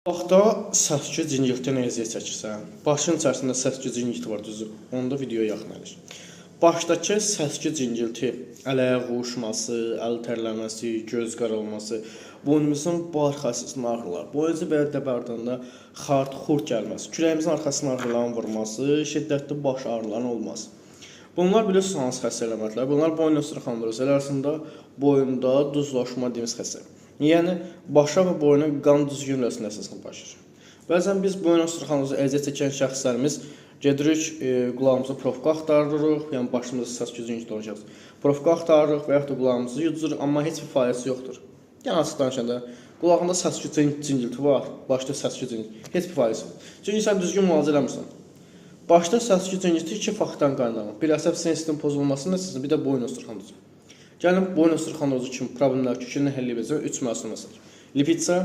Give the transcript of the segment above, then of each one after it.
Qulaqda səs-küy cingiltidən əziyyət çəkirsən, başın içərisində səs-küy cingilti var, düzdür? Onda videoya yaxın əyləş. Başdakı səs-küy cingilti, əl-ayaq uyuşması, əl tərləməsi, göz qaralması, boynumuzun bu arxasının ağrılar, boynunuzu belə dəbərdəndə xart-xurt gəlməsi, kürəyimizin arxasına ağrıların vurması, şiddətli baş ağrılarının olması. Bunlar bilirsiniz hansı xəstə əlamətlər? Bunlar boyun osteoxondrozu arasında boyunda duzlaşma dediyimiz xəstə. Yəni başa və boyuna qan düzgün rəsmin əsasında başlayır. Bəzən biz boyun osteoxondrozu əziyyət çəkən şəxslərimiz gedirik, qulağımıza profka axtarırıq, yəni başımızda səs gücünü olacaq. Profka axtarırıq və yaxud da qulağımızı yuduruq, amma heç bir faydası yoxdur. Yəni açıq danışanda qulağında səs cingilti var, başda səs cingilti, heç bir faydası yoxdur. Çünki sən düzgün müalicə eləmirsən. Başda səs cingilti iki faktdan qaynaqlanır. Bir əsəb sinir pozulması nəticəsində, bir də boyun osteoxondrozu. Gəlin boyun osteoxondrozu kimi problemlər kökündən həll edəcək 3 məhsul məsələ. Lipid çay,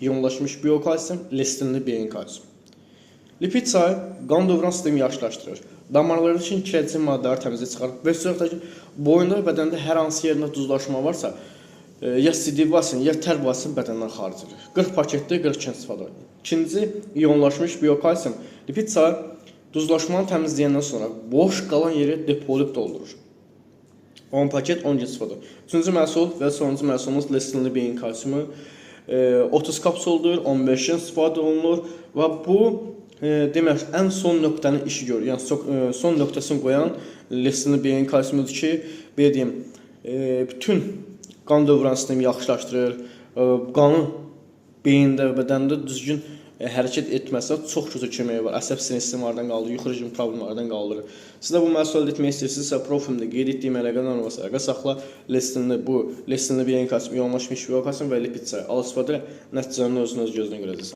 iyonlaşmış biokalsium, lesitinli beyin kalsium. Lipid çay qan dövran sistemi yaxşılaşdırır. Damarlar üçün kirəcli maddələri təmizə çıxarır və üstəlik ki, boyunda və bədəndə hər hansı yerində duzlaşma varsa, ya sidik vasın, ya tər vasın bədəndən xaric edir. 40 paketdə 40 gün istifadə olunur. İkinci, iyonlaşmış biokalsium. Lipid çay duzlaşmanı təmizləyəndən sonra boş qalan yeri depolayıb doldurur. 10 paket 10 gün istifadə. Üçüncü məhsul və sonuncu məhsulumuz lesitinli beyin kalsiumu. 30 kapsuldur, 15 gün istifadə olunur və bu demək ən son nöqtənin işi görür. Yəni son nöqtəsini qoyan lesitinli beyin kalsiumudur ki, belə deyim, bütün qan dövran sistemi yaxşılaşdırır, qanı beyində və bədəndə düzgün hərəkət etməsinə çox gözəl köməyi var. Əsəb sinir sistemi aradan qaldırır, yuxu rejimi problemləri aradan qaldırır. Siz də bu məhsulu əldə etmək istəyirsinizsə, profilimdə qeyd etdiyim əlaqə nömrəsi əlaqə saxla. Lesitinli bu, lesitinli beyin kalsium, iyonlaşmış biokalsium və lipid çayı. Al istifadə elə, nəticəni özün öz gözünə görəcəksən.